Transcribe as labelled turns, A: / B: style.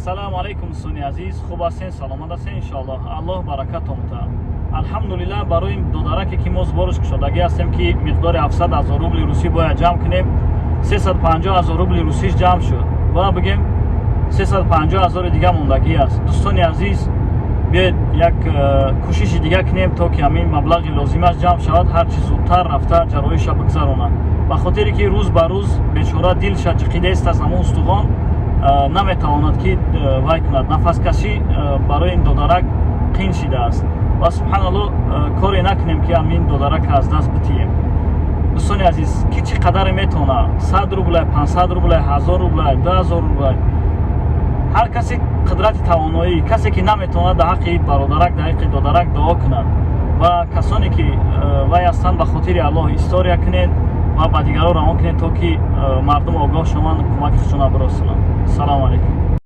A: Ассалому алайкум, дӯстони азиз, хуб ҳастен, саломат ҳастен, иншоаллоҳ. Аллоҳ баракатон та. Алҳамдулиллаҳ, барои додараке, ки мо сбор ш кушодагӣ ҳастем, ки миқдори 700 ҳазор рубли русӣ бояд ҷамъ кунем, 350 ҳазор рубли русиш ҷамъ шуд ва бигем, 350 ҳазори дига мондагӣ аст. Дӯстони азиз, биёед, як кӯшиши дига кунем, то ки ҳамин маблағи лозимаш ҷамъ шавад, ҳарчи зудтар рафта ҷарроҳиша бигзаронад, ба хотире ки рӯз ба рӯз бечора дилша ҷиқидаест аз ҳамон устухон, наметавонад, ки вай кунад. Нафаскашӣ барои ин додарак қин шидааст ва, субҳаналло, коре накунем, ки ҳамин додарака аз даст битием. Дӯстони азиз, ки чӣ қадаре метавона: 100 рублай, 500 рублай, 1000 рублай, 2000 рублай, ҳар касе қудрати тавоноӣ. Касе ки наметавонад, дар ҳаққи бародарак, дар ҳаққи додарак дуо кунад ва касоне ки вай ҳастанд, ба хотири Аллоҳ история кунед ва ба дигарон равон кунед, то ки мардум огоҳ шаванд, кӯмаки худшона бирасонанд. Салому алайкум.